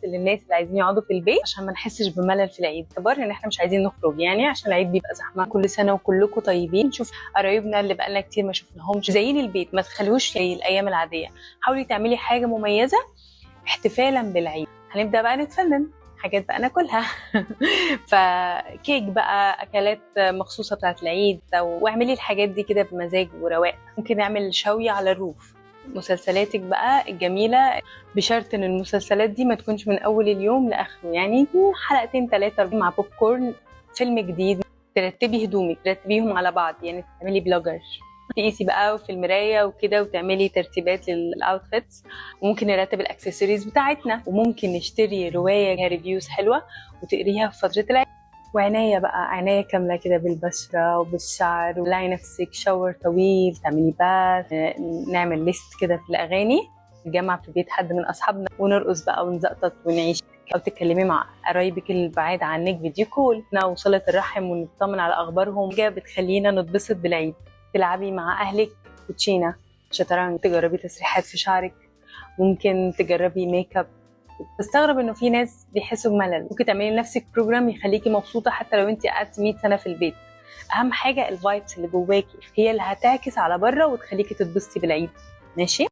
للناس اللي عايزين يقعدوا في البيت عشان ما نحسش بملل في العيد، باعتبار ان احنا مش عايزين نخرج يعني، عشان العيد بيبقى زحمة. كل سنة وكلكم طيبين. نشوف قرايبنا اللي بقالنا كتير ما شفناهمش. زيني البيت، ما تخلوش زي الايام العادية، حاولي تعملي حاجة مميزة احتفالا بالعيد. هنبدا بقى نتفنن حاجات بقى ناكلها فكيك بقى، اكلات مخصوصة بتاعت العيد، واعملي الحاجات دي كده بمزاج ورواق. ممكن نعمل شوي على ال roof. مسلسلاتك بقى الجميلة، بشرط ان المسلسلات دي ما تكونش من اول اليوم لاخره، يعني حلقتين ثلاثة مع بوب كورن، فيلم جديد. ترتبي هدومك، ترتبيهم على بعض، يعني تعملي blogger، تقيسي بقى في المراية وكده وتعملي ترتيبات لل outfits. وممكن نرتب الاكسسوارز بتاعتنا، وممكن نشتري رواية فيها reviews حلوة وتقريها في فترة العيد. وعناية بقى، عناية كاملة كده بالبشره وبالشعر، ولاقي نفسك shower طويل، تعملي bath، نعمل list كده في الاغاني، نتجمع في بيت حد من اصحابنا ونرقص بقى ونزقطط ونعيش، او تتكلمي مع قرايبك البعاد عنك video call وصلة الرحم ونطمن على اخبارهم. حاجة بتخلينا نتبسط بالعيد. تلعبي مع اهلك كوتشينه، شطرنج، تجربي تسريحات في شعرك، ممكن تجربي ميك اب. بستغرب انه في ناس بيحسوا بملل. ممكن تعملي لنفسك program يخليكي مبسوطة حتى لو انت قعدتي 100 سنة في البيت. اهم حاجة ال vibes اللي جواكي هي اللي هتعكس على بره وتخليكي تتبسطي بالعيد. ماشي.